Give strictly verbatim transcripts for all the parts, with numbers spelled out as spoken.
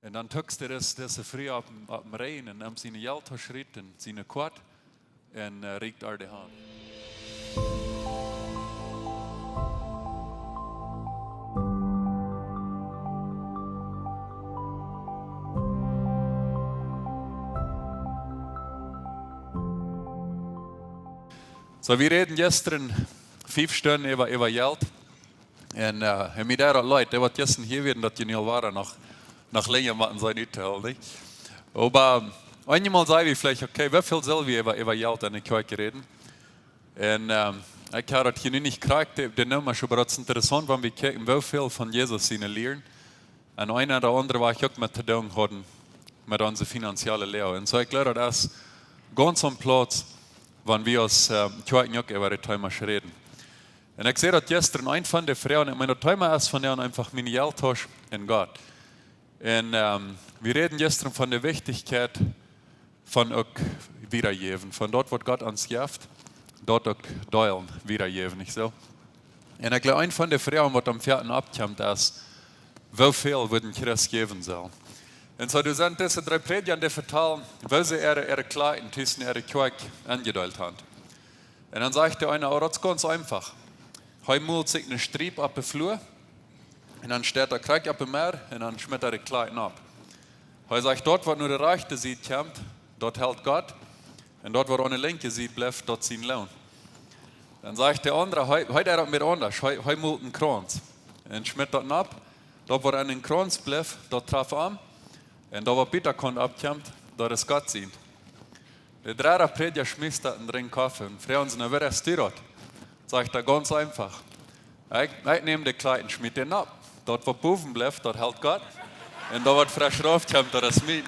Un dan tuk hee dise, dise Fru opp, opp dän Rigjen un neem siene Jelttasch rut un siene Koat un, äh, rieekjt äa de Haunt. Soo, wie räden jistren fief Stunden äwa, äwa Jelt. Un, äh, un mie deed daut leet, dee waut jistren hia wieren, daut jie nu aul wieren noch, noch lenja motten sennen uttohoolen, nich? Oba eenjemol saj wie veleicht, okay, woo väl sell wie äwa, äwa Jelt enne Kjoakj räden? Un, ähm, ekj hab daut hia nu nich krakjt, de, de Nummasch, oba daut es interessaunt, wan wie kjikjen, woo väl von Jesus siene Lieren un eena ooda aundre Wajch uk met to doonen hauden met onse finanzielle Loag. Un soo, ekj jleew, daut es gaunz aum Plauz, wan wie aus, ähm, Kjoakj uk äwa de Themasch räden. Un ekj säd daut jistren, eent von de Froagen, ekj meen, daut Thema es vondoag eenfach miene Jelttausch un Gott. Un, ähm, wie räden jistren von de Wichtichkjeit von uk wiedajäwen, von daut, waut Gott ons jeft, daut uk deelen, wiedajäwen, nich soo? Un ekj jleew, eent von de Froagen, waut aum foaken oppkjemt, es, woo väl wudd een Christ jäwen sellen? Un soo, doa sent dise dree Prädja, dee vetalen, woo see äare, äare Kjleeda un Tiessen äare Kjoakj enjedeelt haben. Un dan sajcht de eena, oh, daut es gaunz eenfach. Hee molt sikj eene Striep opp de Flua, un dan steit hee krakjt opp de Modd, un dan schmitt hee de Kjleeda opp. Hee sajcht, daut, waut no de rajchte Sied kjemt, daut helt Gott, un daut, waut aun de linkje Sied blift, daut es sien Loon. Dan sajcht de aundra, hee, hee deit daut mea aundasch, hee, hee molt eenen Krauns un schmitt daut opp, daut, waut aun dän Krauns blift, daut traft am, un daut, waut bie de Kaunt oppkjemt, daut es Gott sien. De dredde Prädja schmitt daut un drinkjt Koffe un fruach am soo, woo deist du daut? Sajcht hee, gaunz eenfach. Ekj, ekj näm de Kjleeda un schmiet dee opp. Daut, waut bowen blift, daut helt Gott. Un daut, waut fresch rauf kjemt, daut es mien.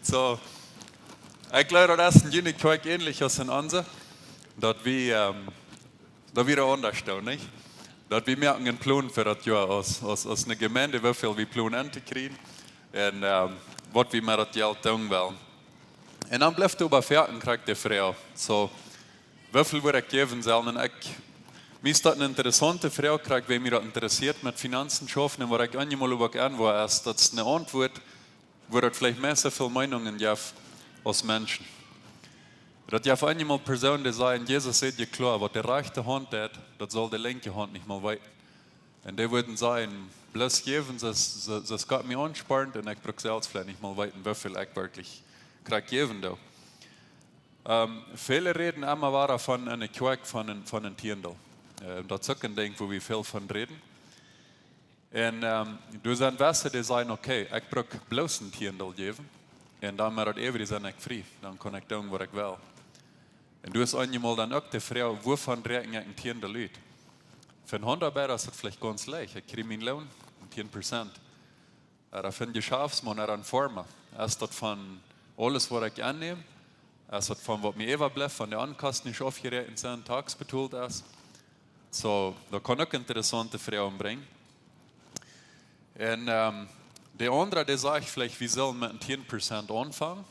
Soo, ekj jleew, daut es en june Kjoakj änlich aus en onse. Daut wie, ähm, daut wie aundasch doonen, nich? Daut wie moaken eenen Plon fa daut Joa aus, aus, aus eene Jemeent, woo väl wie plonen auntokjrieen un, ähm, waut wie met daut Jelt doonen wellen. Un dan blift doabie foaken krakjt de Froag, soo, woo väl wudd ekj jäwen sellen? Un ekj, mie es daut eene interessaunte Froag, krakjt, wäa mie daut interessieet met Finanzen schaufen, un waut ekj eenjemol uk aun wea, es, daut es eene Auntwuat, wua daut veleicht mea soo väl Meenungen jeft aus Menschen. Daut jeft eenjemol Persoonen, dee sajen, Jesus säd je kloa, waut de rajchte Haunt deit, daut saul de linkje Haunt nich mol weeten. Un dee wudden sajen, bloos jäwen, soo, soo, soo aus Gott mie aunspornt, un ekj bruck selfst veleicht nich mol weeten, woo väl ekj werkjlich krakjt jäwen doo. Ähm, väle räden emma wada von eene Kjoakj von een, von een Tieendel. Äh, daut es uk een Dinkj, wua wie väl von räden. Un, ähm, doa sent wesse, dee sajen, okay, ekj bruck bloos een Tieendel jäwen. Un dan met daut äwaje sie ekj frie. Dan kaun ekj doonen, waut ekj well. Un doa es eenjemol dan uk de Froag, wuavon räakjen ekj een Tieendel ut? Fa een Hauntoabeida es daut veleicht gaunz leicht. Ekj kjrie mienen Loon, tieen Prozent. Ooda fa een Jeschaftsmaun, ooda een Farma. Es daut von aules, waut ekj aunnäm? Es daut von waut mie äwablift, von de Onkosten, dee aufjeräakjent sent, Tax betolt es? Soo, daut kaun uk interessaunte Froagen brinjen. Un, ähm, de aundra, dee sajcht veleicht, wie sellen met een tieen Prozent aunfangen.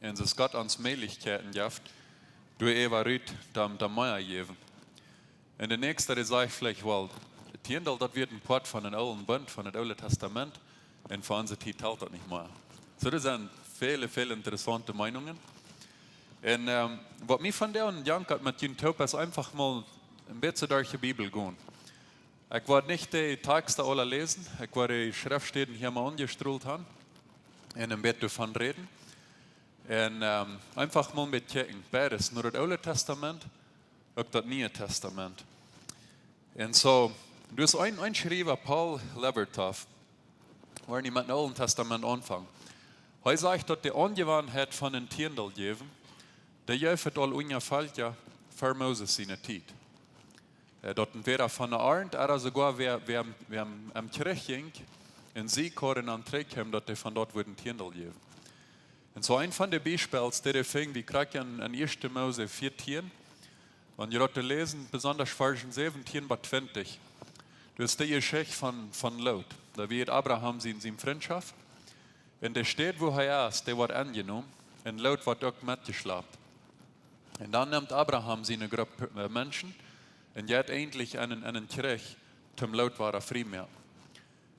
Un soo aus Gott ons Mäajlichkjeiten jeft, doa äwa rut dan, dan mea jäwen. Un de näakjsta, dee sajcht veleicht, well, Tieendel, daut wia een Poat von dän oolen Bunt, von daut Oole Tastament. Un fa onse Tiet talt daut nich mea. Soo, doa sent väle, väle interessaunte Meenungen. Un, ähm, waut mie vondoag jankat met junt toop, es eenfach mol een bät derch de Bibel gonen. Ekj woa nich de Takjsten aula läsen, ekj woa de Schreftstäden hia mol aunjestrolt han un een bät doavon räden. Un, ähm, eenfach mol een bät kjikjen, beides, no daut Oole Tastament, uk daut Niee Tastament. Un soo, doa es een, een Schriewa, Paul Levertov, woa wie met daut Oole Tastament aunfangen. Hee sajcht, daut de Aunjewanheit von een Tieendel jäwen, dee jeef et aul unja Velkja ver Moses siene Tiet. Äh, daut entwäda von de Arnt, ooda soogoa wäa, wäa, wäa aum, aum Kjrich jinkj, un see kunnen dan trigjkjeemen, daut dee von doa wudden Tieendel jäwen. Un soo een von de Biespels, dee wie finjen, wie kjrieen en, en ieeschte Mose vieetieen, wan jie daut läsen, besonda Varsch säwentieen bat twintich. Daut es de Jeschicht von, von Lot. Doa wia Abraham sien, sien Frintschoft. Un de Städ, wua hee es, dee woat aunjenomen. Un Lot woat uk metjeschlapt. Un dan nemt Abraham siene Grupp, äh, Menschen un jeit eejentlich en een, en een Kjrich, om Lot wada frie moaken.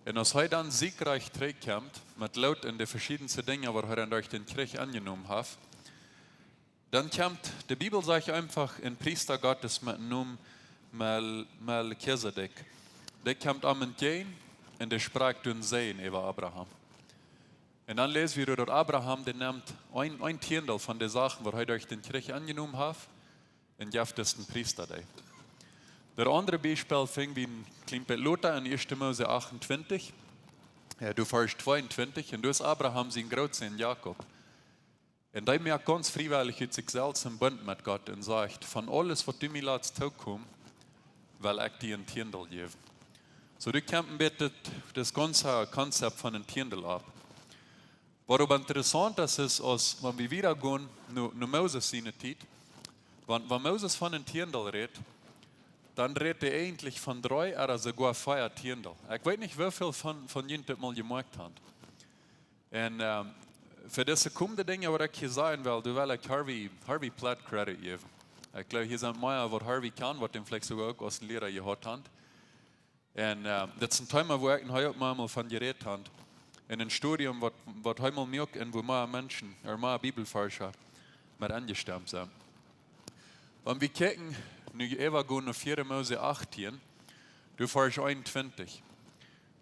Un aus hee dan siegreich trigjkjemt, met Loot un de veschiedenste Dinja, waut hee dan derch dän Kjrich aunjenomen haft, dan kjemt, de Bibel sajcht eefach, een Priesta Gottes met Nomen Mel-, Melchisedek. Dee kjemt am entjäajen un dee sprakjt dän Säajen äwa Abraham. Un dan läs wie, daut Abraham, dee nemt een, een Tieendel von de Sachen, waut hee derch dän Kjrich aunjenomen haft, un jeft daut dän Priesta dee. Daut aundre Biespel finj wie een kjlien bät lota en Ieeschte Mose achtuntwintich, jo, doa Varsch tweeuntwintich, un doa es Abraham sien Grootsän Jakob. Un dee moakt gaunz friewellich ut sikj selfst een Bunt met Gott un sajcht: „Von aules, waut du mie latst tookomen, well ekj die een Tieendel jäwen.“ Soo, doa kjemt een bät daut, daut gaunze Konzept von een Tieendel opp. Waut oba interessaunt es, es, aus wan wie wieda gonen no, no Moses siene Tiet, wan, wan Moses von een Tieendel rät, dan rät hee eejentlich von dree ooda soogoa vea Tieendel. Ekj weet nich, woo väl von, von junt daut mol jemoakt haben. Un, ehm, fa dise komende Dinja, waut ekj hia sajen well, doa well ekj Harvey, Harvey Platt Credit jäwen. Ekj jleew, hia sent mea, waut Harvey kaun, waut dän veleicht soogoa uk aus een Liera jehaut haben. Un, ehm, daut es een Thema, wua ekj un hee uk mau mol von jerät haben. En een Studium, waut, waut hee mol muak un wua mea Menschen, ooda mea Bibelforscha met enjestemt sent. Wan wie kjikjen, nu äwagonen no Vieede Mose achtieen, doa Varsch eenuntwintich.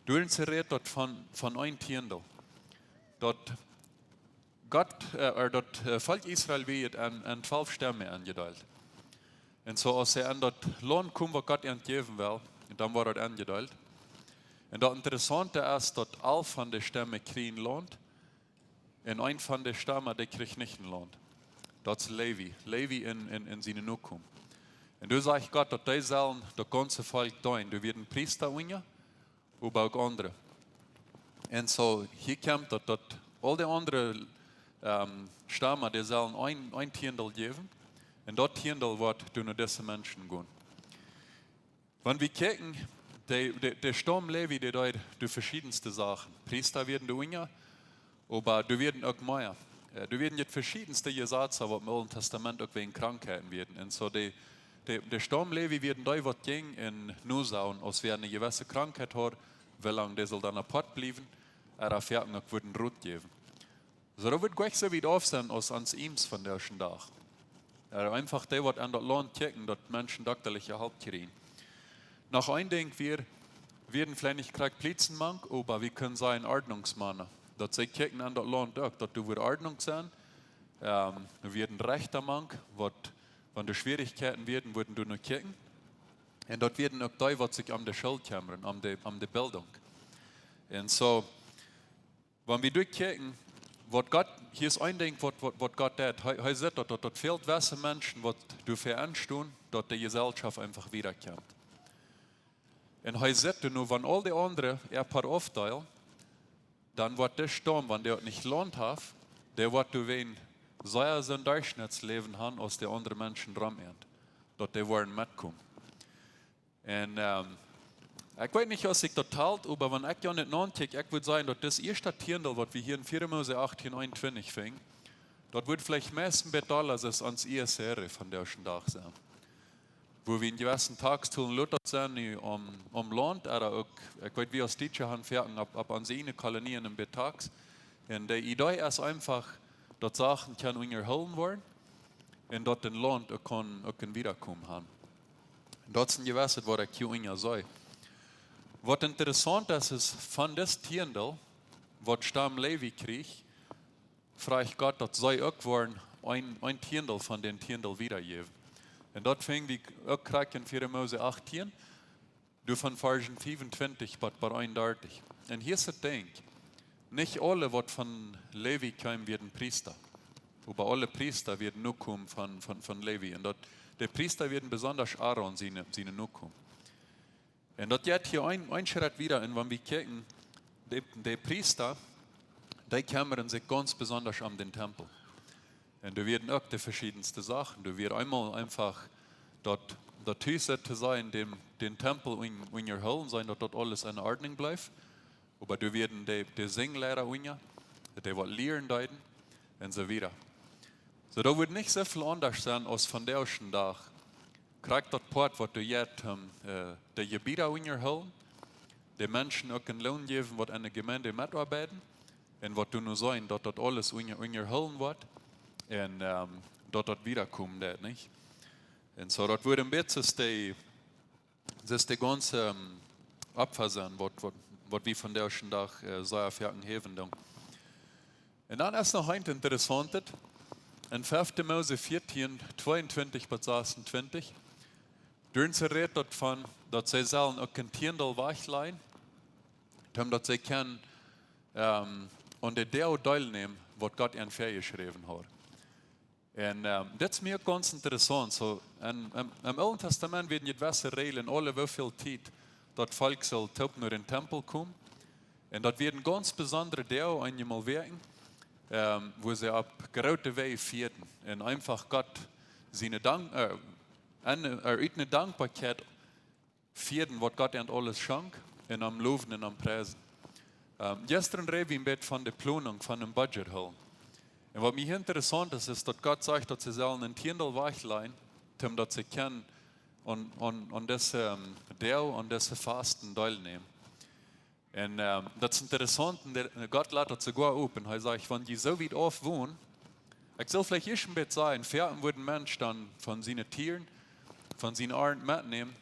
Doa rät daut von, von een Tieendel. Daut Gott, eh, ooda daut, eh, Volkj Israel wort en, en twalf Stemmen enjedeelt. Un soo aus see aun daut Launt kjeemen, waut Gott an jäwen well, un dan wort daut enjedeelt. Un daut Interessaunte es, daut alf von de Stemmen kjrieejen Launt, un een von de Stemmen, dee kjrieech nich een Launt. Daut es Levi. Levi un, un, un siene Nokomen. Un doa sajcht Gott, daut dee sellen daut gaunze Volkj deenen. Doa wieren Priesta unja, oba uk aundre. Un soo, hia kjemt daut, daut aul de aundre, ehm, Stemmen, dee sellen een, een Tieendel jäwen. Un daut Tieendel woat dan no dise Menschen gonen. Wan wie kjikjen, de, de, de Staum Levi, dee deed de veschiedenste Sachen. Priesta wieren doa unja, oba doa wieren uk mea. Eh, doa wieren de veschiedenste Jesazen, waut em Oolen Tastament uk wäajen Krankheiten wieren. Un soo de, de, de Staum Levi wieren dee, waut jinjen un nosajen, aus wäa eene jewesse Krankheit haud, woo lang dee saul dan apoat bliewen, ooda foaken uk wudden Rot jäwen. Soo, daut woat nich soo wiet auf sennen aus ons Iems vondoag dän Dach. Jo, eefach dee, waut aun daut Launt kjikjen, daut Menschen doktalich Help kjrieen. Noch een Dinkj, wie wieren veleicht nich krakjt Plietzenmank, oba wie kjennen sajen Ordnungsmana. Daut see kjikjen aun daut Launt uk, daut doa woat Ordnunk sennen. Ehm, wie wieren Rechta mank, waut, wan doa Schwierichkjeiten wieren, wudden doa no kjikjen. Un daut wieren uk dee, waut sikj om de School kjemmren, om de, om de Bildunk. Un soo, wan wie doa kjikjen, waut Gott, hia es een Dinkj, waut, waut, waut Gott deed. Hee, hee sajcht, daut, daut, daut väl wesse Menschen, waut doafäa enstonen, daut de Jeselschoft eefach wiedakjemt. Un hee sajcht nu, wan aul de aundre äa Poat aufdeelen, dan woat de Staum, wan dee daut nich Launt haft, dee woat doawäajen sea soo een Derchschnittsläwen haben aus de aundre Menschen rom an, daut dee woaren metkomen. Un, ehm, ekj weet nich, aus sikj daut talt, oba wan ekj daut nu ankjikj, ekj wudd sajen, daut daut ieeschte Tieendel, waut wie hia en Vieede Mose achtieen eenuntwintich finjen, daut wudd veleicht meist een bät dolla aus ons I S R vondoag dän Dach sennen. Wua wie een jewessen Tax tolen, lot daut sennen nu om, om Launt, ooda uk, ekj weet, wie aus Dietsche haben foaken opp, opp onse ieejne Kolonien een bät Tax. Un de Idee es eefach, daut Sachen kjennen unjahoolen woaren un daut daut Launt uk kaun, uk een Wiedakomen haben. Daut es een jewesset, waut ekj hia unja see. Waut interessaunt es, es von dit Tieendel, waut Staum Levi kjrieech, fruach Gott, daut see uk woaren een, een Tieendel von dän Tieendel wiedajäwen. Un daut finj wie uk krakjt en Vieede Mose achtieen, doa von Varsch fiefuntwintich bat, bat eenundartich. Un hia es daut Dinkj, nich aule, waut von Levi kjeemen, wieren Priesta. Oba aule Priesta wieren Nokomen von, von, von Levi. Un daut, de Priesta wieren besonda Aaron siene, siene Nokomen. Un daut jeit hia een, een Schrett wieda, un wan wie kjikjen, de, de Priesta, dee kjemmren sikj gaunz besonda om dän Tempel. Un doa wieren uk de veschiedenste Sachen. Doa wia eemol eefach daut, daut Hus to sennen, dän, dän Tempel un-, unjahoolen, sennen, daut daut aules en Ordnunk bleef. Oba doa wieren de, de Sinjleida unja, daut dee waut lieren deeden, un soo wieda. Soo, daut wudd nich soo väl aundasch sennen aus vondoag dän Dach. Krakjt daut Poat, waut doa jeit, ehm, eh, de Jebieda unjahoolen, de Menschen uk een Loon jäwen, waut aun de Jemeent metoabeiden. Un waut doa nu sent, daut daut aules unja-, unjahoolen woat. Un, ähm, daut daut wada komen deit, nich? Un soo, daut woat een bät aus de, aus de gaunze, ähm, Opfa sennen, waut, waut, waut wie vondoag dän Dach, äh, sea foaken jäwen doonen. Un dan es noch eent Interessauntet. En fefte Mose vieetieen, tweeuntwintich bat sasuntwintich. Doa rät daut von, daut see sellen uk een Tiendel wajchlajen, om daut see kjennen, ähm, aun de Deel deelnämen, waut Gott an väajeschräwen haud. Un, ähm, dit es mie uk gaunz interessaunt. Soo, en, em, em Oolen Tastament wieren jewesse Räajlen, aule woo väl Tiet daut Volkj sull toop no dän Tempel komen. Un daut wieren gaunz besondre Doag, eenjemol Wäakjen, ähm, wua see opp groote Wies fieeden un eefach Gott siene Dank-, äh, en, äh, ut eene Dankboakjeit fieeden, waut Gott an aules schonk, un am lowen un am priesen. Ähm, jistren räd wie een bät von de Plonunk von een Budget hoolen. Un waut mie hia interessaunt es, es daut Gott sajcht, daut see sellen een Tiendel wajchlajen, om daut see kjennen aun, aun, aun dise, ähm, Doag, aun dise Fasten deelnämen. Un, ähm, daut es interessaunt, un de, Gott lat daut soogoa opp. Un hee sajcht, wan jie soo wiet auf wonen, ekj saul veleicht ieescht een bät sajen, foaken woat een Mensch dan von siene Tieren, von siene Arnt metnämen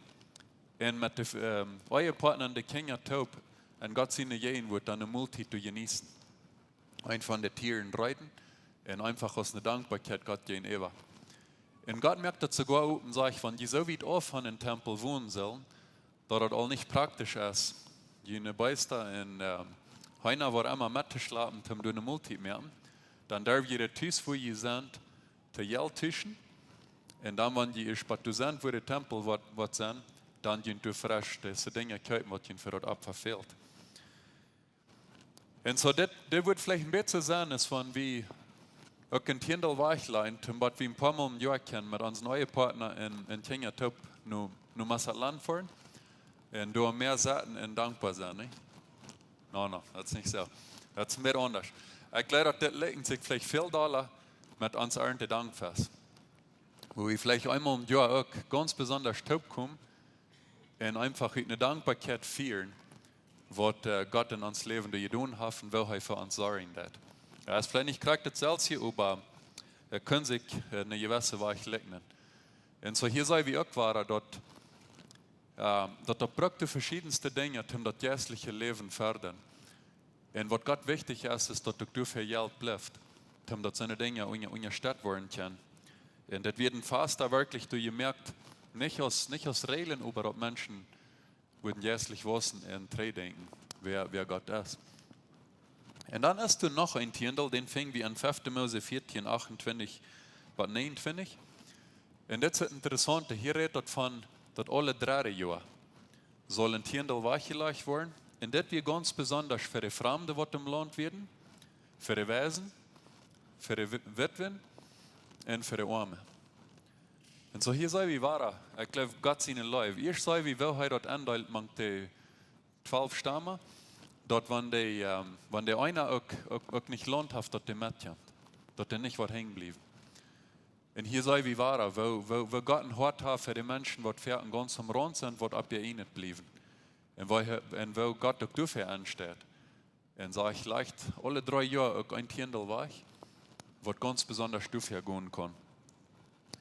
un met de, ähm, Ehepartner un de Kjinja toop en Gott siene Jäajenwoat dan de Moltiet to jeneeten. Eent von de Tieren reeten un eefach aus eene Dankboakjeit Gott jäajenäwa. Un Gott moakt daut soogoa opp un sajcht, wan jie soo wiet auf von dän Tempel wonen sellen, daut daut aul nich praktisch es, june Beesta un, ähm, Heena, waut emma, mettoschlapen, om doa eene Moltiet to moaken, dan derw jie daut tus, wua jie sent, to Jelt tuschen. Un dan, wan jie ieescht bat doa sent, wua de Tempel woat, woat sennen, dan kjenn jie fresch dise Dinja kjeepen, waut jie fa daut Opfa fält. Un soo, dit, dit woat veleicht een bät sennen, es wan wie uk een Tiendel wajchlajen, om waut wie een poa Mol em Joa kjennen met onsen Ehepartner un, un Kjinja toop no, no Mazatlán foaren. Un doa mea sitten un dankboa sennen, nä? No, no, daut es nich soo. Daut es mea aundasch. Ekj jleew, daut dit likjent sikj veleicht väl dolla met ons Arntedankfest, wua wie veleicht eemol em Joa uk gaunz besondasch toopkomen un eefach ut eene Dankboakjeit fieren, waut, äh, Gott en ons Läwen doa jedonen haft un woo hee fa ons sorjen deit. Jo, es veleicht nich krakjt daut selwje, oba, äh, kaun sikj, äh, en eene jewesse Wies likjnen. Un soo hia seenen wie uk wada, daut, äh, daut daut brukt de veschiedenste Dinja, om daut jeistliche Läwen to fodren. Un waut Gott wichtich es, es daut uk doafäa Jelt blift, om daut soone Dinja unja-, unjastett woaren kjennen. Un daut wia een Fast, daut werkjlich doa jemoakt, nich aus, nich aus Räajlen, oba daut Menschen wudden jeistlich wausen un trigjdenkjen, wäa, wäa Gott es. Un dan es doa noch een Tiendel, dän finj wie en fefte Mose vieetieen, achtuntwintich bat näajenuntwintich. Un dit es daut Interessaunte, hia rät daut von, daut aule dredde Joa saul een Tiendel wajchjelajcht woaren. Un dit wia gaunz besondasch fa de Framde, waut em Launt wieren, fa de Weisen, fa de Wi-, Witwen un fa de Oame. Un soo hia seenen wie wada, ekj jleew, Gott siene Leew. Ieescht seenen wie, woo hee daut endeelt mank de twalf Stammen, daut wan dee, ähm, wan dee eena uk, uk, uk nich Launt haft, daut dee metkjemt, daut dee nich woat hangen bliewen. Un hia seenen wie wada, woo, woo, woo Gott een Hoat haft fa de Menschen, waut foaken gaunz aum Raunt sent, waut opp de Ied bliewen. Un woo hee, un woo Gott uk doafäa ensteit. Un soo, hee lajcht aule dree Joa uk een Tiendel wajch, waut gaunz besondasch doafäa gonen kaun.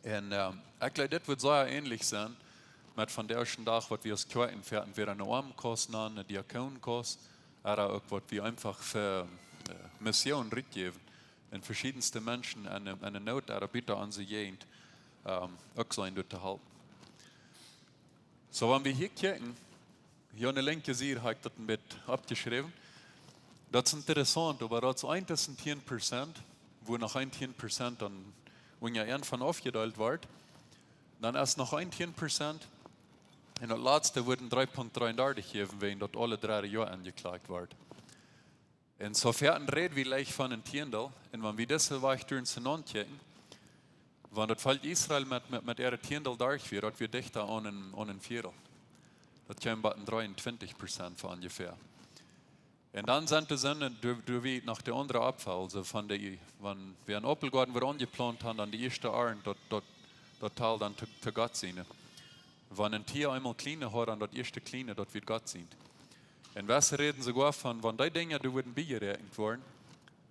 Un, ähm, ekj jleew, dit woat sea änlich sennen met vondoag dän Dach, waut wie aus Kjoakjen foaken, wäa eene Oamkaust nanen, eene Diakonenkaust, ooda uk waut wie eefach fa, äh, Mission rutjäwen. Un veschiedenste Menschen en, en de Noot, ooda buten onse Jäajent, ähm, uk sent doa to halpen. Soo, wan wie hia kjikjen, hia aun de linkje Sied hab ekj daut een bät oppjeschräwen. Daut es interessaunt, oba daut es eent es een tieen Prozent, wua noch een tieen Prozent dan unja een von aufjedeelt woat. Dan es noch een tieen Prozent. Un daut latste woat een dree Punkt dreeundartich jäwen, wäajen daut aule dredde Joa aunjeklakt woat. Un soo foaken räd wie leicht von een Tiendel. Un wan wie dise Wäakj derch ons auntookjikjen, wan daut Volkj Israel met, met, met äare Tiendel derch wia, daut wia dichta aun een, aun een Viedel. Daut kjeem bie een dreeuntwintich Prozent fa onjefäa. Un dan sent de Sinden, doa, doa wia noch de aundre Opfäl, soo von de, wan wie een Aupelgoaden wudden aunjeplaunt haben, dan de ieeschte Arnt, daut, daut, daut Deel dan to, to Gott siene. Wan een Tia eemol kjliene haud, dan daut ieeschte kjliene, daut wia Gott sient. Un wesse räden soogoa von, wan dee Dinja doa wudden biejeräakjent woaren,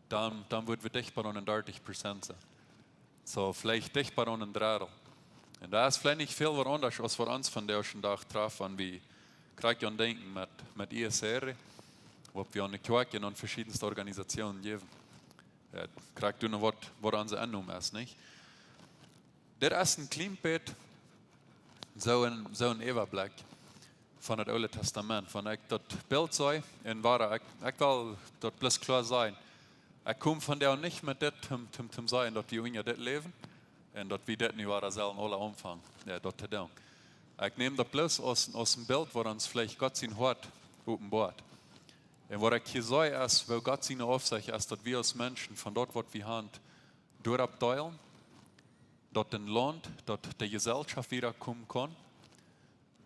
dan, dan wudd wie dicht bie aun een dartich Prozent sennen. Soo, veleicht dicht bie aun een Drettel. Un daut es veleicht nich väl waut aundasch aus waut ons vondoag dän Dach traft, wan wie krakjt aun denkjen met, met I S R, waut wie aun de Kjoakj un aun veschiedenste Organisatsionen jäwen. Jo, krakjt doonen waut, waut onse Ennom es, nich? Dit es een kjlien bät soo een, soo een Äwablikj von daut Oole Tastament. Wan ekj daut Bilt see, un wada, ekj, ekj well daut bloos kloa sajen. Ekj kom vondoag nich met dit, om, om, om sajen daut wie unja dit läwen un daut wie dit nu wada sellen aula aunfangen, jo, daut to doonen. Ekj näm daut bloos aus, aus een Bilt, waut ons veleicht Gott sien Hoat openboat. Un waut ekj hia see, es, woo Gott siene Aufsecht es, daut wie aus Menschen von daut, waut wie haben, doaropp deelen, daut een Launt, daut de Jeselschoft wieda komen kaun,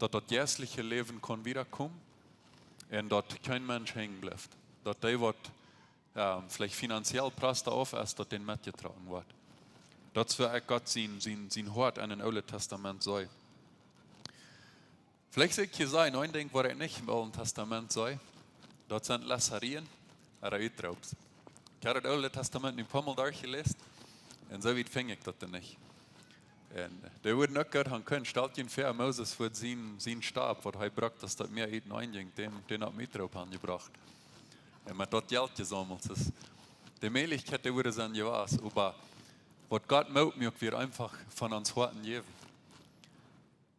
daut daut jeistliche Läwen kaun wieda komen un daut kjeen Mensch henjen blift. Daut dee, waut, jo, veleicht finanziell prasta auf es, daut dän metjetrocken woat. Daut es, woo ekj Gott sien, sien, sien Hoat en daut Oole Tastament see. Veleicht sull ekj hia sajen, een Dinkj, waut ekj nich em Oolen Tastament see, daut sent Läsarien ooda Utroops. Ekj hab daut Oole Tastament nu een poa Mol derchjeläst, un soo wiet finj ekj daut dan nich. Un, äh, dee wudden uk goot haben kunt, stalt junt väa, Moses wudd sien, sien Stock, waut hee brukt, daut daut Mea ut enenn jinkj, dän, dän opp een Utroop han jebrocht. Un met daut Jelt jesaumelt. Daut es, de Mäajlichkjeit, dee wudd sennen jewast, oba waut Gott moakt, mucht wie eefach von ons Hoaten jäwen.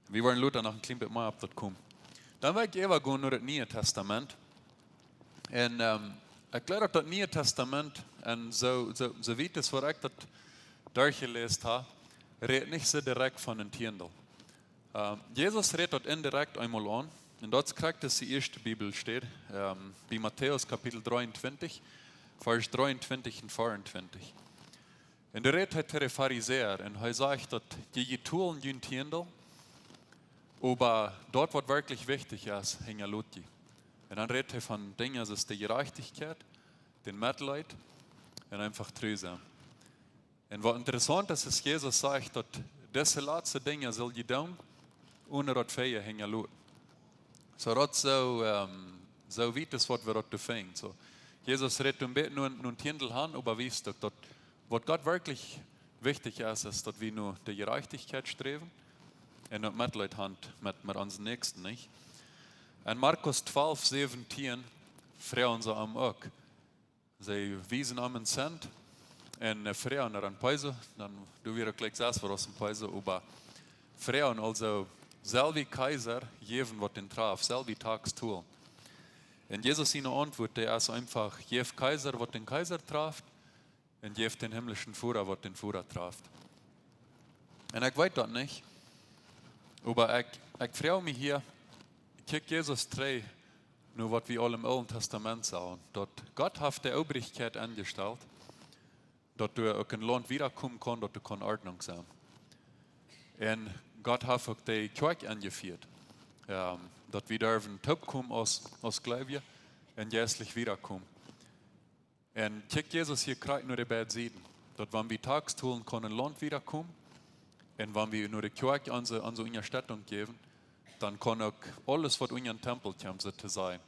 Wie woaren lota noch een kjlien bät mea opp daut komen. Dan well ekj äwagonen no daut Niee Tastament. Un, ähm, ekj jleew, daut daut Niee Tastament, un soo, soo, soo wiet aus waut ekj daut derchjeläst hab, rät nich soo direkt von een Tieendel. Ähm, Jesus rät daut indirekt eemol aun. Un daut es krakjt de ieeschte Bibelstäd, ähm, bie Matäus Kapitel dreeuntwintich, Varsch dreeuntwintich un veeauntwintich. Un doa rät hee to de Farisäa un hee sajcht daut: "Jie, jie tolen jun Tieendel, oba daut, waut werkjlich wichtich es, hinjalot jie." Un dan rät hee von Dinja aus de Jerajchtichkjeit, dän Metleet un eefach tru sennen. Un waut interessaunt es, es Jesus sajcht daut dise latste Dinja sell jie doonen, onen daut väaje hinjaloten. Soo daut soo, ähm, soo wiet es waut wie daut doa finjen. Soo, Jesus rät een bät no, no een Tieendel han, oba wiest uk daut, waut Gott werkjlich wichtich es, es daut wie no de Jerajchtichkjeit sträwen un daut Metleet han met, met onsen Näakjsten, nich? En Markus twalf säwentieen froagen see am uk. See wiesen am een Cent un, äh, froagen no een Peso, dan doo wie uk jlikj sest waut aus een Peso, oba froagen aulsoo: "Sell wie Kaisar jäwen waut dän traft, sell wie Tax tolen?" Un Jesus siene Auntwuat, dee es eefach: "Jäft Kaisar waut dän Kaisar traft un jäft dän himlischen Voda waut dän Voda traft." Un ekj weet daut nich, oba ekj, ekj froag mie hia, kjikjt Jesus trigj no waut wie aul em Oolen Tastament sagen, daut Gott haft de Obrichkjeit enjestalt, daut doa uk een Launt wieda komen kaun, daut doa kaun Ordnunk sennen. Un Gott haft uk de Kjoakj enjefieet, ähm, daut wie derwen toopkomen aus, aus Gleubje un jeistlich wieda komen. Un kjikjt Jesus hia krakjt no de beid Sieden, daut wan wie Tax tolen, kaun een Launt wieda komen, un wan wie no de Kjoakj onse, onse Unjastettunk jäwen, dan kaun uk aules, waut unja dän Tempel kjemt, soo to sajen,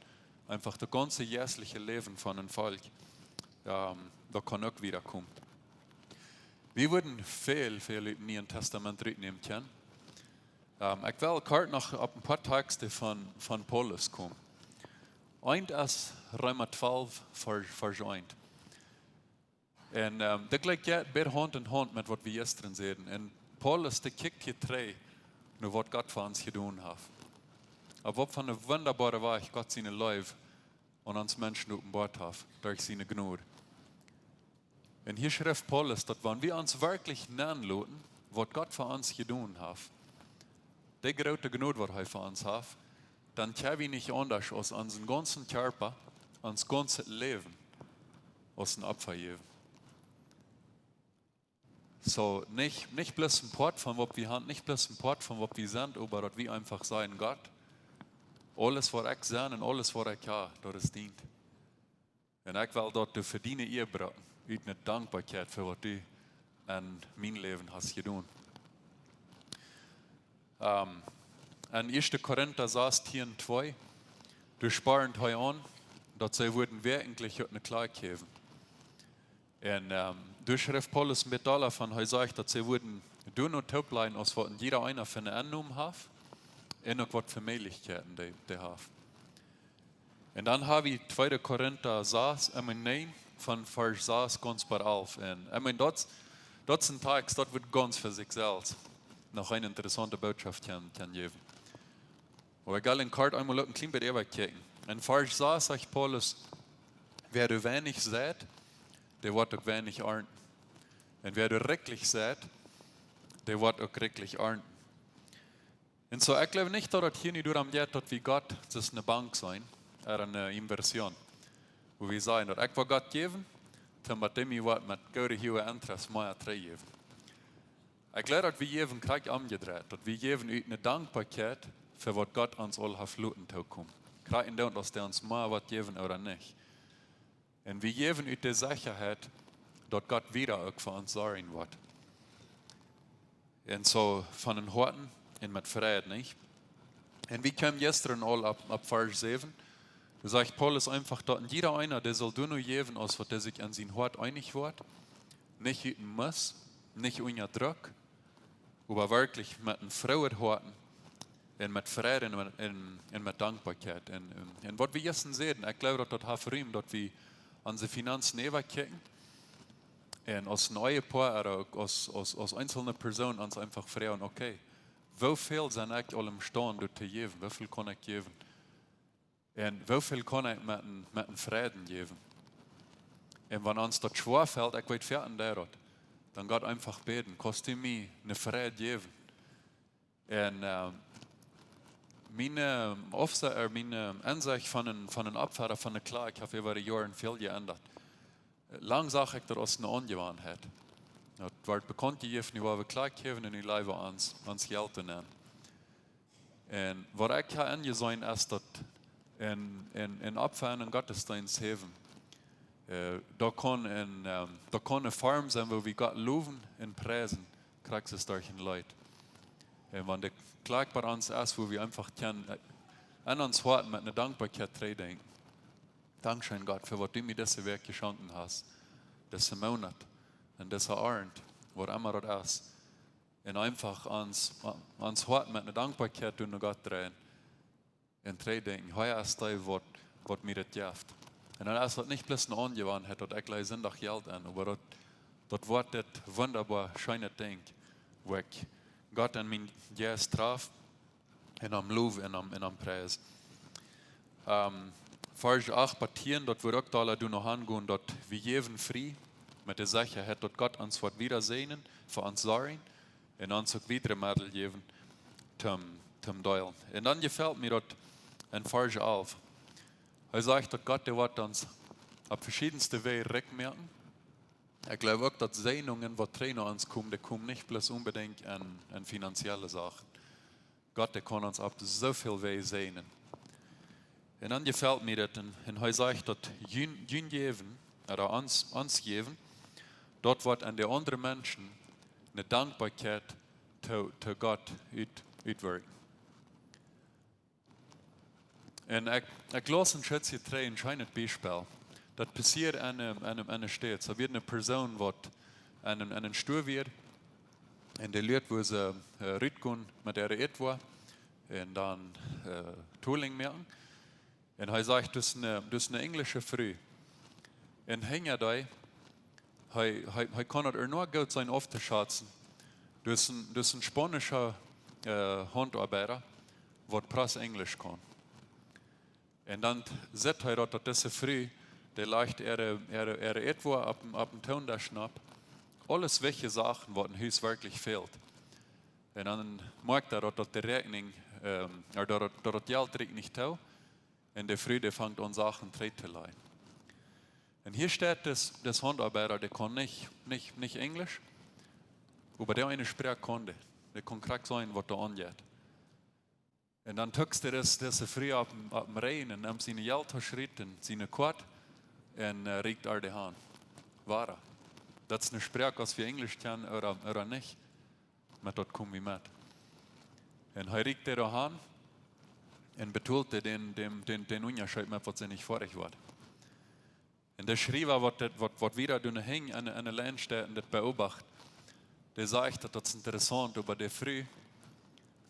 eefach daut gaunze jeistliche Läwen von een Volkj, ähm, daut kaun uk wieda komen. Wie wudden väl, väl ut däm Nieen Tastament rutnämen kjennen. Ähm, ekj well kort noch opp een poa Takjste von, von Paulus komen. Eent es Reema twalf, Varsch, Varsch eent. Un, ähm, daut jlikjt jo bät Haunt en Haunt met waut wie jistren säden. Un Paulus, dee kjikjt hia trigj no waut Gott fa ons jedonen haft. Opp waut fa eene wundaboare Wies Gott siene Leew aun ons Menschen openboat haft, derch siene Jnod. Un hia schrift Paulus, daut wan wie ons werkjlich nenloten, waut Gott fa ons jedonen haft, de groote Jnod, waut hee fa ons haft, dan kjenn wie nich aundasch aus onsen gaunzen Kjarpa, ons gaunzet Läwen, aus een Opfa jäwen. Soo, nich, nich bloos een Poat von waut wie haben, nich bloos een Poat von waut wie sent, oba daut wie eefach sajen: "Gott, aules waut ekj sie un aules waut ekj hab, daut es dient. Un ekj well daut to fa diene Iea brucken, ut eene Dankboakjeit fa waut du en mien Läwen hast jedonen." Ähm, en ieeschte Korinta sastieen twee, doa spornd hee aun, daut see wudden wekjlich uk ne Kloak jäwen. Un, ähm, doa schrift Paulus met dolla von, hee sajcht, daut see wudden doano toopläajen, aus waut een jieda eena fa ne Ennom haft, un uk waut fa Mäajlichkjeiten dee, dee haft. Un dan hab wie tweede Korinta sas, Kapitel näajen, von Varsch sas gaunz bat alf. Un, ekj meen, daut, daut es een Tekst, daut woat gaunz fa sikj selfst noch eene interessante Bootschoft kjennen, kjennen jäwen. Oba ekj well en kort eemol uk een kjlien bät äwakjikjen. En Varsch sas sajcht Paulus: "Wäa doa weinich seit, dee woat uk weinich arnten. Un wäa doa rikjlich seit, dee woat uk rikjlich arnten." Un soo, ekj jleew nich, daut daut hia nu doarom jeit, daut wie Gott, daut es ne Bank sennen, ooda ne Inversion. Wua wie sajen, daut ekj well Gott jäwen, dan woat hee mie waut met goode huage Interest mea trigjjäwen. Ekj jleew, daut wie jäwen krakjt omjedreit, daut wie jäwen ut ne Dankboakjeit fa waut Gott ons aul haft loten tookomen. Krakjt endoont, aus dee ons mea waut jäwen ooda nich. Un wie jäwen ut de Sechaheit, daut Gott wieda uk fa ons sorjen woat. Un soo von dän Hoaten un met Freid, nich? Un wie kjeemen jistren aul opp, opp Varsch säwen. Doa sajcht Paulus eefach, daut een jieda eena, dee saul doano jäwen, aus waut hee sikj en sien Hoat eenich woat. Nich ut een Must, nich unja Druck, oba werkjlich met een frooet Hoat un met Freid un, un, un met Dankboakjeit. Un, un, un waut wie jistren säden, ekj jleew, daut daut haft Rum, daut wie onse Finanzen äwakjikjen. Un aus een Ehepoa ooda uk aus, aus, aus eenzelne Persoon ons eefach froagen, okay, woo väl sie ekj aul emstaund doa to jäwen? Woo väl kaun ekj jäwen? Un woo väl kaun ekj met een, met een Freid jäwen? Un wan ons daut schwoa felt, ekj weet, fa een Deel daut, dan Gott eefach bäden: "Kaust du mie ne Freid jäwen?" Un, äh, miene, äh, Aufsa-, äh, miene, äh, Ensecht von een, von een Opfa, von ne Kloak, haft äwa de Joaren väl jeendat. Lang sach ekj daut aus ne Onjewanheit. Daut wort bekaunt jejäft, nu woa wie Kloak jäwen un nu leewa ons, ons Jelt doanenn. Un waut ekj ha enjeseenen es daut en, en, en Opfa un en Gottesdeenst jäwen, äh, daut kaun een, ähm, daut kaun ne Form sennen, wua wie Gott lowen un priesen, krakjt soo aus derch een Leet. Un wan de Kloak bie ons es, wua wie eefach kjennen, äh, aun ons Hoat met ne Dankboakjeit trigjdenkjen. Dankscheen, Gott, fa waut du mie dise Wäakj jeschonken hast, disen Moonat un dise Arnt, waut emma daut es. Un eefach ons, ons Hoat met ne Dankboakjeit doa no Gott dreien un trigjdenkjen: "Hee es dee, waut, waut mie dit jeft." Un dan es daut nich bloos ne Onjewanheit, daut ekj laj Sindach Jelt enn, oba daut, daut woat dit wundaboa scheene Dinkj, wua ekj Gott en mienen Jeist traf, un am low un am, un am priess. Ähm, Varsch acht bat tieen, daut woat uk doa doano hangonen, daut wie jäwen frie, met de Sechaheit, daut Gott ons woat wieda säajnen, fa ons sorjen, un ons uk wiedre Meddel jäwen, toom, toom deelen. Un dan jefelt mie daut en Varsch alf. Hee sajcht, daut Gott, dee woat ons opp veschiedenste Wäaj rikj moaken. Ekj jleew uk, daut Säajnungen, waut trigj no ons komen, dee komen nich bloos onbedinjt en, en finanzielle Sachen. Gott, dee kaun ons opp soo väl Wäaj säajnen. Un dan jefelt mie daut, un, un hee sajcht, daut jun, jun jäwen, ooda ons, ons jäwen, daut woat aun de aundre Menschen ne Dankboakjeit to, to Gott ut, utwirkjen. Un ekj, ekj laus een Schätzje trigj een scheenet Biespel. Daut passieed aun, aun, aun, aun eene Städ. Soo wia eene Persoon, waut aun een, aun een Stua wia, un dee lieet, woo see, äh, rutgonen met äare Ätwoa un dan, äh, Tolinj moaken. Un hee sajcht, daut es eene, daut es eene enjlische Fru. Un hinja dee, hee, hee, hee kaun daut ea noch goot sennen auftoschätzen. Daut es een, daut es een spaunischa, äh, Hauntoabeida, waut prass Enjlisch kaun. Un dan sitt hee daut, daut dise Fru, dee lajcht äare, äare, äare Ätwoa opp dän, opp dän Toondesch nopp. Aules wichtje Sachen, waut em Hus werkjlich fält. Un dan moakjt hee daut, daut de Räakjnunk, ähm, ooda daut, daut, daut Jelt rieekjt nich too. Un de Fru, dee fangt aun Sachen trigj to lajen. Un hia steit dis, dis Hauntoabeida, dee kaun nich, nich, nich Enjlisch, oba dee eene Sproak kaun dee. Dee kaun krakjt sajen, waut doa aunjeit. Un dan tukt hee dis, dise Fru opp, opp dän Rigjen un nemt siene Jelttausch rut un siene Koat un, äh, rieekjt äa dee han. Wada. Daut es eene Sproak, aus wie Enjlisch kjennen ooda, ooda nich. Met daut kom wie met. Un hee rieekjt äa dee han. Un betolt dee dän, dän, dän, dän Unjascheet met, waut see nich foadich woat. Un de Schriewa, waut, daut, waut, waut wieda doa hinjen aun, aun de Lien steit un daut beobacht, dee sajcht, daut, daut es interessaunt, oba de Fru,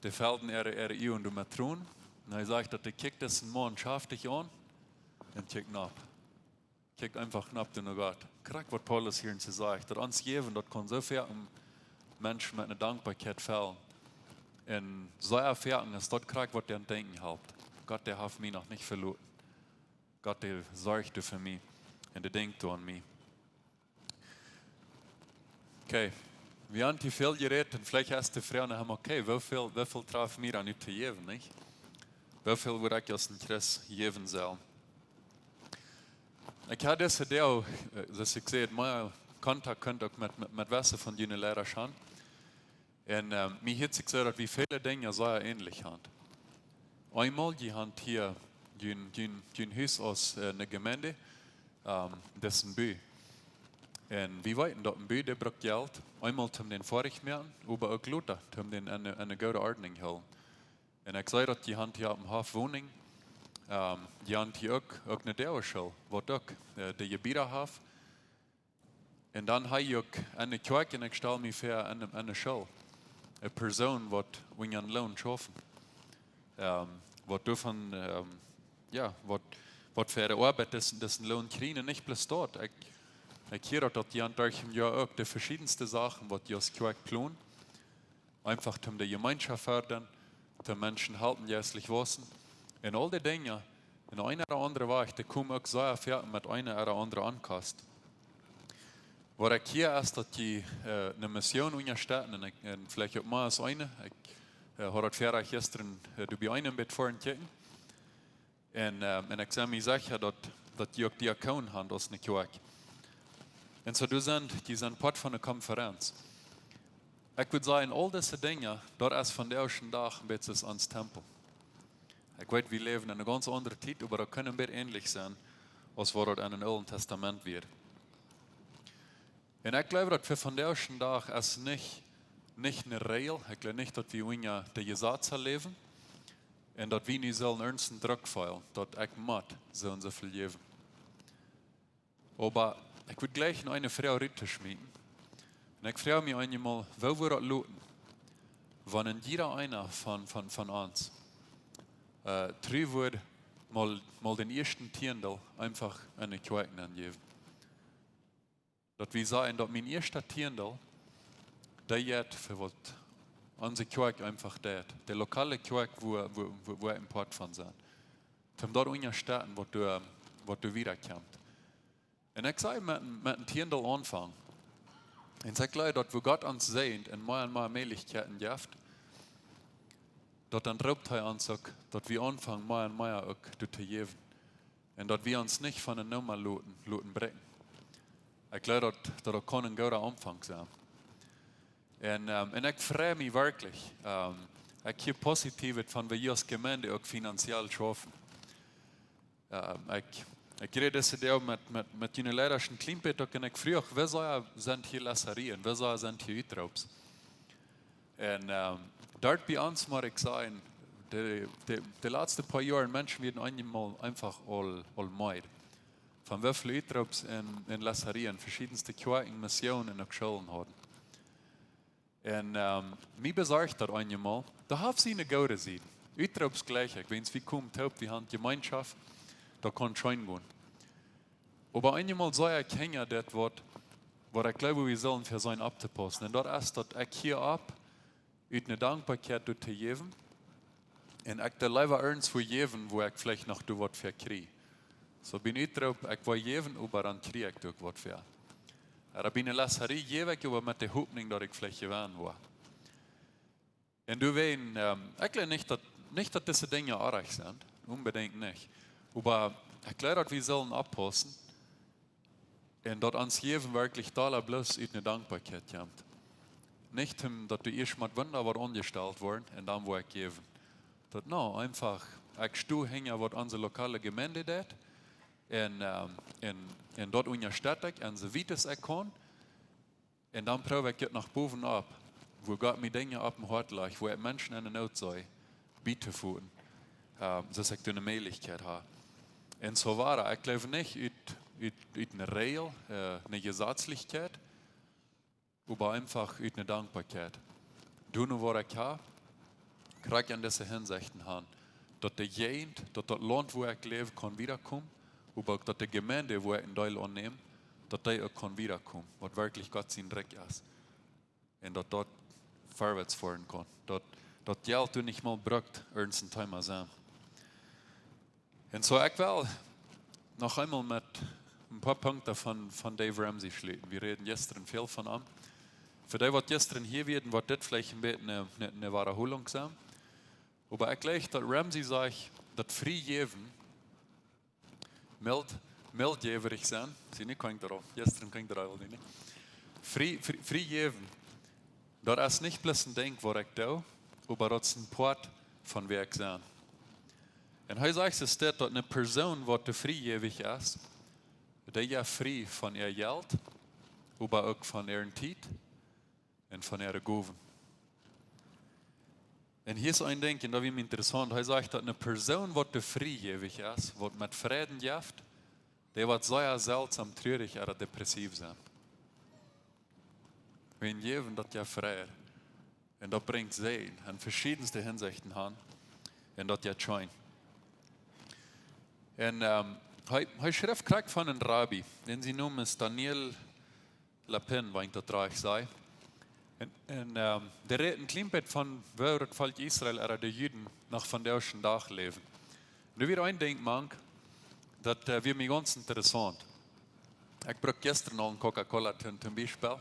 dee felt en äare, äare Uagen doa met Tronen. Un hee sajcht, daut dee kjikjt disen Maun schaftich aun un kjikjt nopp. Kjikjt eefach nopp no Gott. Krakjt waut Paulus hia en sajcht, daut ons jäwen, daut kaun soo väl een Mensch met eene Dankboakjeit fellen. Un soo väl es daut krakjt waut dän denkjen halpt. Gott, dee haft mie noch nich veloten. Gott, dee sorcht fa mie. Un dee denkjt aun mie. Okay. Wie haben hia väl jerät un veleicht es de Froag no am, okay, woo väl, woo väl trafen wie dan nu to jäwen, nich? Woo väl wudd ekj aus een Christ jäwen sellen? Ekj hab dise Doag, äh, soo aus ekj säd, mea Kontakt jehaut uk met, met, met wesse von june Liera aun. Un, ähm, mie hieet sikj soo, daut wie väle Dinja sea änlich haben. Eemol, jie haben hia jun, jun, jun Hus aus, äh, eene Jemeent, ähm, daut es een Boo. Un wie weeten, daut een Boo, dee brukt Jelt. Eemol om dän foadich moaken, oba uk lota, om dän aun eene, aune goode Ordnunk hoolen. Un ekj säd, daut jie haben hia opp dän Hoff Woninj, ähm, jie haben hia uk, uk eene Doagsschool, waut uk, äh, de Jebieda haft. Un dan hab jie uk eene Kjoakj, un ekj stal mie väa, eene, eene School. Eene Persoon waut unja Loon schauft. Ähm, waut doavon, ähm, jo, waut, waut fa äare Oabeit disen, disen Loon kjrieen, un nich bloos daut. Ekj, ekj hia daut, daut jie derch daut Joa uk de veschiedenste Sachen, waut jie aus Kjoakj plonen, eefach om de Jemeenschoft fördren, de Menschen halpen jeistlich wausen. Un aul dee Dinja, enn eenen ooda aundren Wajch, dee komen uk sea väl met eenen ooda aundren Onkost. Waut ekj hia es, daut jie, äh, eene Mission unjastetten, un ekj, un veleicht uk mea aus eene. Ekj, äh, haud daut Fäadach jistren, äh, doa bie eenen bät foaren kjikjen. Un, ähm, un ekj sie mie secha, daut, daut jie uk Diakonen haben aus eene Kjoakj. Un soo, doa sent, dee sent Poat von de Konferenz. Ekj wudd sajen, aul dise Dinja, daut es vondoag dän Dach een bät soo aus ons Tempel. Ekj weet, wie läwen enn eene gaunz aundre Tiet, oba daut kaun een bät änlich sennen, aus waut daut enn dän Oolen Tastament wia. Un ekj jleew, daut fa vondoag dän Dach es nich, nich eene Räajel. Ekj jleew nich, daut wie unja de Jesazen läwen un daut wie nu sellen irjent een Druck feelen, daut ekj mott soo un soo väl jäwen. Oba ekj wudd jlikj noch eene Froag rutschmieten. Un ekj froag mie eemol, woo wudd daut luden, wan een jieda eena von, von, von ons, äh, tru wudd mol, mol dän ieeschten Tiendel eefach aun de Kjoakj jäwen? Daut wie sajen, daut mien ieeschta Tiendel, dee jeit fa waut onse Kjoakj eefach deit. De lokale Kjoakj, wua, wua, wua, wua ekj een Poat von sie. Om daut unjastetten, waut doa, waut doa wieda kjemt. Un ekj saj met, met een Tiendel aunfangen. Un ekj jleew, daut wua Gott ons säajent un mea un mea Mäajlichkjeiten jeft, daut dan roopt hee ons uk, daut wie aunfangen, mea un mea uk doa to jäwen. Un daut wie ons nich von de Nooma loten, loten bräakjen. Ekj jleew, daut, daut kaun een gooda Aunfank sennen. Un, ähm, un ekj frei mie werkjlich. Ähm, ekj hia Positiewet von, woo jie aus Jemeent uk finanziell schaufen. Ähm, ekj, ekj räd dise Doag met, met, met june Liera een kjlien bät uk, un ekj fruach, woo sea sent hia Lesarien, woo sea sent hia Utroops? Un, ähm, doa bie ons, mott ekj sajen, de, de, de latste poa Joaren Menschen wieren eemol eefach aul, aul meed. Von woo väl Utroops enn, enn Lesarien, veschiedenste Kjoakjen, Missionen un uk Schoolen hauden. Un, ähm, mie besorcht daut eemol. Daut haft siene goode Sied. Utroops jlikj ekj, wiels wie komen toop, wie haben Jemeenschoft, daut kaun scheen gonen. Oba eemol saj ekj hinja dit, waut, waut ekj jleew, wie sellen fa sennen opptopaussen. Un daut es, daut ekj hia opp, ut eene Dankboakjeit doa to jäwen. Un ekj doo leewa irjentwua jäwen, wua ekj veleicht noch doa waut fa kjrie. Soo bie een Utroop, ekj well jäwen, oba dan kjrie ekj doa uk waut fa. Oba bie eene Lesarie jäw ekj oba met de Hopninj, daut ekj veleicht jewennen woa. Un doawäajen, ähm, ekj jleew nich, daut, nich, daut dise Dinja oaj sent, onbedinjt nich. Oba ekj jleew, daut wie sellen oppaussen, un daut ons Jäwen werkjlich dolla bloos ut eene Dankboakjeit kjemt. Nich om daut du ieescht motst wunda waut aunjestalt woaren un dan woa ekj jäwen. Daut, nä, eefach, ekj sto hinja waut onse lokale Jemeent deit. Un, ähm, un, un daut unjastett ekj, un soo wiet aus ekj kaun. Un dan proow ekj daut no bowen opp, wua Gott mie Dinja opp em Hoat lajcht, wua ekj Menschen enne Noot see, bie to voten. Äh, soo aus ekj doa ne Mäajlichkjeit ha. Un soo wia, ekj jleew nich ut, ut, ut ne Räajel, äh, ne Jesazlichkjeit, oba eefach ut ne Dankboakjeit. Doano wia ekj ha, krakjt en dise Hinsechten han, daut de Jäajent, daut daut Launt, wua ekj läw, kaun wiedakomen, oba uk daut de Jemeent, wua ekj een Deel aun näm, daut dee uk kaun wiedakomen, waut werkjlich Gott sien Rikj es. Un daut daut verwoats foaren kaun. Daut, daut Jelt doa nich mol brukt irjent een Thema sennen. Un soo, ekj well noch eemol met een poa Punkten von, von Dave Ramsey schluten. Wie räden jistren väl von am. Fa dee, waut jistren hia wieren, woat dit veleicht een bät ne, ne, ne Wadaholunk sennen. Oba ekj jleew, daut Ramsey sajcht, daut frie jäwen, mild, mildjäwrich sennen. See, nu kjikj doa opp. Jistren kjikj doa aul nich, nä? Frie, frie, frie jäwen. Daut es nich bloos een Dinkj, waut ekj doo, oba daut es een Poat von wäa ekj sie. Un hee sajcht, es dit, daut ne Persoon, waut doa friejäwich es, dee jeft frie von äa Jelt, oba uk von äare Tiet un von äare Gowen. Un hia es een Dinkj, un daut wia mie interessaunt. Hee sajcht, daut ne Persoon, waut doa friejäwich es, waut met Freiden jeft, dee woat sea seltsam trurich ooda depressiv sennen. Wan jäwen, daut jeft Fräd. Un daut brinjt Säajen en veschiedenste Hinsechten aun. Un daut jeft scheen. Un, ähm, hee, hee schrift krakjt von een Rabbi, dän sien Nomen es Daniel Lapin, wan ekj daut rajcht saj. Un, un, ähm, dee rät een kjlien bät von, woo daut Volkj Israel ooda de Juden noch vondoag dän Dach läwen. Nu wia een Dinkj, mank, daut, äh, wia mie gaunz interessaunt. Ekj brukt jistren aul een Coca-Cola toom, toom Biespel.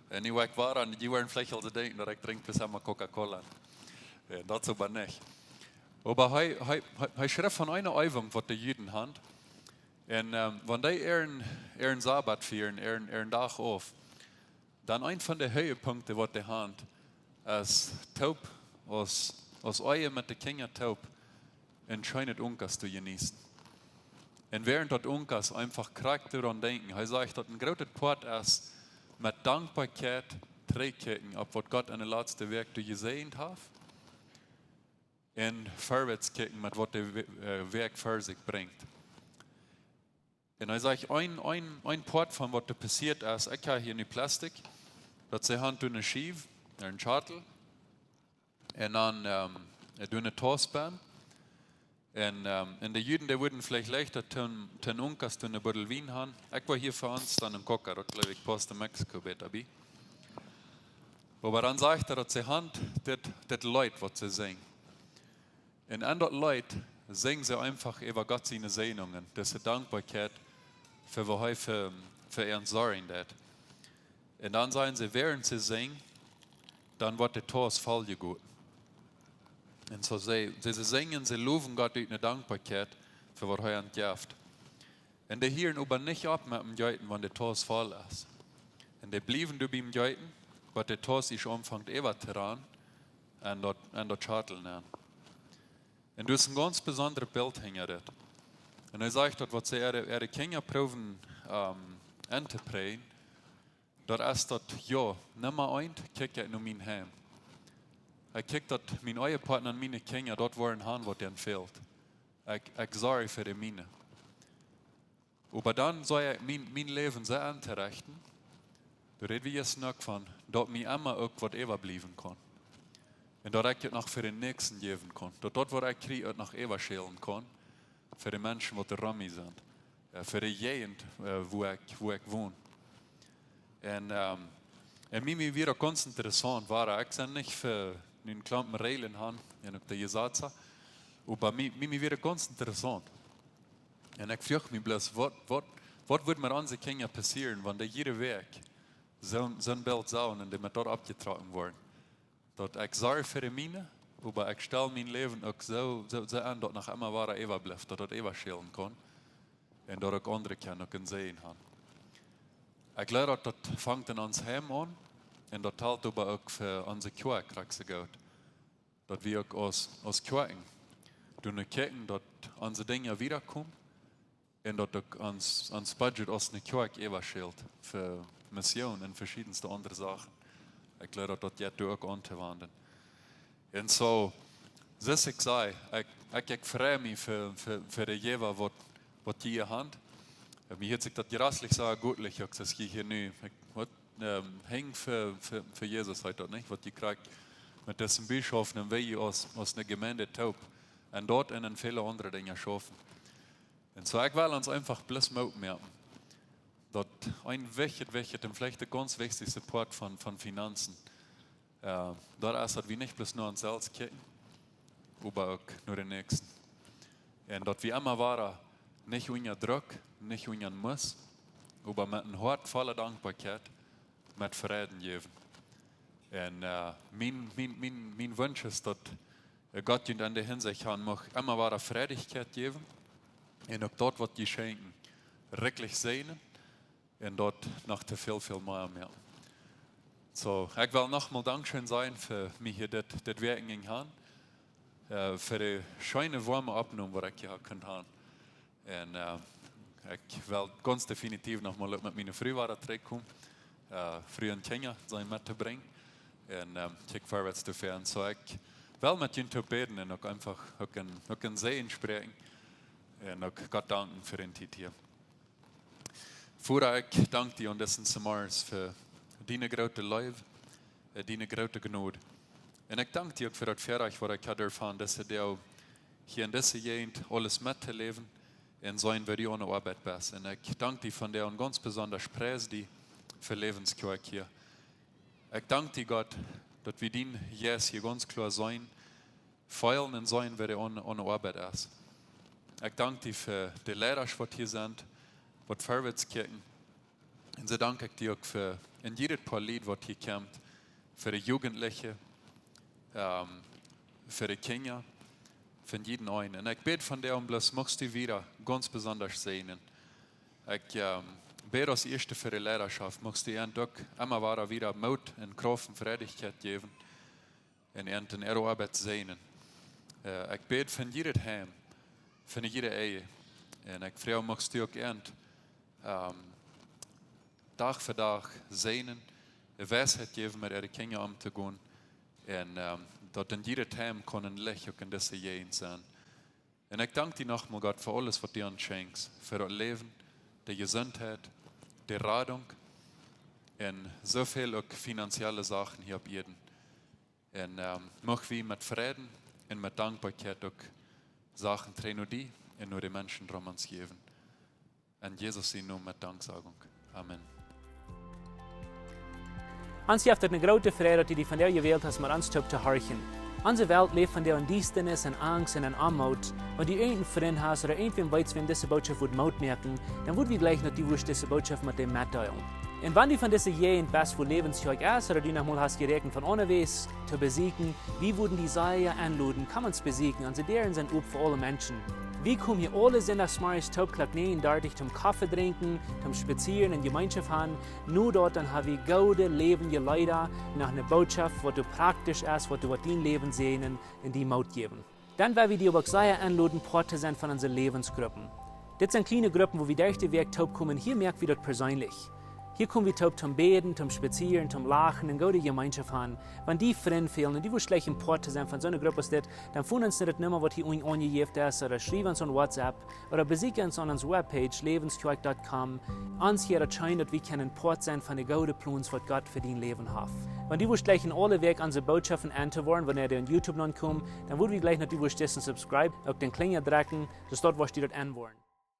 Un nu ekj wia aun, dee wieren veleicht aul soo denkjen, daut ekj drinkj bloos emma Coca-Cola. Jo, daut soo oba nich. Oba hee, hee, hee, hee schrift von eene Eewunk, waut de Juden han. Un, ähm, wan dee äaren, äaren Sabbat fieren, äaren, äaren Dach auf, dan een von de Huagpunkten, waut dee han, es toop, aus, aus Ehe met de Kjinja toop, een scheenet Unkas to jeneeten. Un wäarent daut Unkas eefach krakjt doaraun denkjen. Hee sajcht, daut een grootet Poat es, met Dankboakjeit trigjkjikjen opp waut Gott en de latste Wäakj doa jesäajent haft. Un verwoats kjikjen met waut de Wä-, äh, Wäakj ver sikj brinjt. Un hee sajcht, een, een, een Poat von waut doa passieet es, ekj hab hia nu Plastik, daut see han doa ne Schiew, een Schatel, un dan, ähm, doa ne Tauss benn. Un, ähm, un de Juden, dee wudden veleicht leichta toom, toom Unkas doa ne Buddel Wien han. Ekj wia hia fa ons dan een Coca, daut jleew ekj paust en Mexiko bäta bie. Oba dan sajcht hee, daut see han dit, dit Leet, waut see sinjen. Un en daut Leet sinjen see eefach äwa Gott siene Säajnungen, dise Dankboakjeit fa waut hee fa, fa ons sorjen deed. Un dan sajen see, wäarent see sinjen, dan woat de Tauss voll jegoten. Un soo see, see, see sinjen, see lowen Gott ut ne Dankboakjeit fa waut hee an jeft. Un dee hieren oba nich opp met am jeeten, wan de Tauss voll es. Un dee bliewen doa biem jeeten, waut de Tauss es aunfangt äwa to rannen, un daut, un daut Schatel nenn. Un daut es een gaunz besondret Bilt hinja dit. Un hee sajcht, daut waut see äare, äare Kjinja proowen, ähm, entopräajen, daut es daut, jo, Numma eent, kjikj ekj no mien Heim. Ekj kjikj, daut mien Ehepoatna un miene Kjinja daut woaren han, waut an fält. Ekj, ekj sorj fa de miene. Oba dan saul ekj mien, mien Läwen soo enrechten, doa räd wie ieescht noch von, daut mie emma uk waut äwabliewen kaun. Un daut ekj daut noch fa dän Näakjsten jäwen kaun. Daut daut, waut ekj kjrie, uk noch äwaschälen kaun fa de Menschen, waut rom mie sent. Jo, fa de Jäajent, äh, wua ekj, wua ekj won. Un, ähm, un mie, mie wia daut gaunz interessaunt, wia, ekj sie nich fa nu een Klompen Räajlen han un uk de Jesazen, oba mie, mie, mie wia daut gaunz interessaunt. Un ekj fruach mie bloos, waut, waut, waut wudd met onse Kjinja passieren, wan dee jiede Wäakj soon, soon Bilt sajen un dee met daut oppjetrocken woaren. Daut ekj sorj fa de miene, oba ekj stal mien Läwen uk soo, soo, soo en, daut noch emma wada äwablift, daut daut äwaschälen kaun. Un daut uk aundre kjennen uk een Säajen han. Ekj jleew, daut, daut fangt en ons Heim aun. Un daut talt oba uk fa onse Kjoakj krakjt soo goot. Daut wie uk aus, aus Kjoakjen doano kjikjen, daut onse Dinja wiedakomen. Un daut uk ons, ons Budget aus ne Kjoakj äwaschält fa Mission un veschiedenste aundre Sachen. Ekj jleew, daut daut jeit doa uk auntowanden. Un soo, soo aus ekj saj, ekj, Ekj, ekj frei mie fa, fa, fa de Jäwa waut, waut jie hia han. Mie hieet sikj daut jreslich soo goot aun, aus jie hia nu, ekj, waut, ähm, henj fa, fa, fa Jesus heet daut, nich? Waut jie kjrieen met dise Bootschoft un woo jie aus, aus eene Jemeent toop. Un daut un en väle aundre Dinja schaufen. Un soo, ekj well ons eefach bloos Moot moaken, daut een wichtjet, wichtjet un veleicht de gaunz wichtichste Poat von, von Finanzen, äh, daut es, daut wie nich bloos no ons selfst kjikjen, oba uk no dän Näakjsten. Un daut wie emma wieda nich unja Druck, nich unja Must, oba met een Hoat voll Dankboakjeit, met Fräd jäwen. Un, äh, mien, mien, mien, mien Wunsch es, daut, äh, Gott junt en de Hinsicht han mucht emma wieda Fräd jäwen un uk daut, waut jie schenkjen, rikjlich säajnen un daut noch too väl, väl mea moaken. Soo, ekj well noch mol Dankscheen sajen fa mie hia dit, dit Wäakjenenj han, äh, fa de scheene, woame Oppnom, waut ekj hia kunn han. Un, äh, ekj well gaunz definitiv noch mol uk met miene Fru wada trigjkomen, äh, Fru un Kjinja sent met to brinjen. Un, ähm, ekj kjikj verwoats doafäa. Un soo, ekj well met junt toop bäden un uk eefach uk een, uk een Säajen spräakjen. Un uk Gott danken fa de Tiet hia. Voda, ekj dank die aun disen Zemorjes fa diene groote Leew, äh, diene groote Jnod. Un ekj dank die uk fa daut Väarajcht, waut ekj haud, derch dise Doag hia en dise Jäajent aules met to läwen un seenen, woo du aun de Oabeit best. Un ekj dank die vondoag un gaunz besonda pries die fa Läwens Kjoakj hia. Ekj dank die, Gott, daut wie dien Jeist hia gaunz kloa seenen, feelen un seenen, woo du aun, aun de Oabeit best. Ekj dank die fa de Leida, waut hia sent, waut verwoats kjikjen. Un soo dank ekj die uk fa en jiedet Poa Lied, waut hia kjemt, fa de Jugendliche, ähm, fa de Kjinja, fa jieda eenen. Un ekj bäd vondoag bloos, muchst du wieda gaunz besonda säajnen. Ekj, ähm, bäd aus ieeschte fa de Leidaschoft, muchst du an uk emma wieda, wieda Moot un Krauft un Fräd jäwen un an äare Oabeit säajnen. Äh, ekj bäd fa jiedet Heim, fa jiede Ehe. Un ekj froag, muchst du uk an, ähm, Dach fa Dach säajnen, Weisheit jäwen, met äare Kjinja omtogonen. Un, ähm, daut en jiedet Heim kaun een Licht uk en dise Jäajent sennen. Un ekj dank die noch mol, Gott, fa aules, waut du ons schenkjst, fa daut Läwen, de Jesuntheit, de Radunk un soo väl uk finanzielle Sachen hia opp Ieed. Un, ähm, mucht wie met Fräd un met Dankboakjeit uk Sachen trigj no die un no de Menschen rom ons jäwen. En Jesus sienen Nomen met Danksagung. Amen. Ons jeft daut eene groote Freid, daut du die vondoag jewält hast, met ons toop to horchen. Onse Welt läft vondoag en Diestanis un Angst un en Oamoot. Wan du irjent een Frint hast ooda irjentwäm weetst, wäm dise Bootschoft wudd Moot moaken, dan wudd wie jleichen, daut du wurscht dise Bootschoft met däm metdeelen. Un wan du von dise Jäajent best, wua Läwens Kjoakj es, ooda du noch mol hast jeräakjent von onjewess to besieekjen, wie wudden die sea enloden, komm ons besieekjen, onse Däaren sent op fa aule Menschen. Wie komen hia aule Sindachsmorjes toop Klock näajen dartich toom Koffe drinkjen, toom spazieren un Jemeenschoft han. Nu daut, dan ha wie goode läwendje Leeda, noch eene Bootschoft, waut du praktisch es, waut du waut dien Läwen säajnen un die Moot jäwen. Dan well wie die uk sea enloden, Poat to sennen von onse Läwensgruppen. Dit sent kjliene Gruppen, wua wie derch de Wäakj toop komen. Hia moak wie daut perseenlich. Hia kom wie toop toom bäden, toom spazieren, toom lachen un goode Jemeenschoft han. Wan die Frind fälen un du wurscht jleichen Poat to sennen von soone Grupp aus dit, dan foon ons no de Numma, waut hia unjen aunjejäft es, ooda schriew ons aun WhatsApp, ooda besieekj ons aun onse Webpage, läwens kjoakj dot com. Ons hieet daut scheen, daut wie kjennen Poat sennen von de goode Plons, waut Gott fa dien Läwen haft. Wan du wurscht jleichen aule Wäakj onse Bootschoften enn to woaren, wan dee aun YouTube nopp komen, dan wudd wie jleichen, daut du wurscht disen subscribe, uk dän Klinja drekjen, soo daut du wurscht daut enn woaren.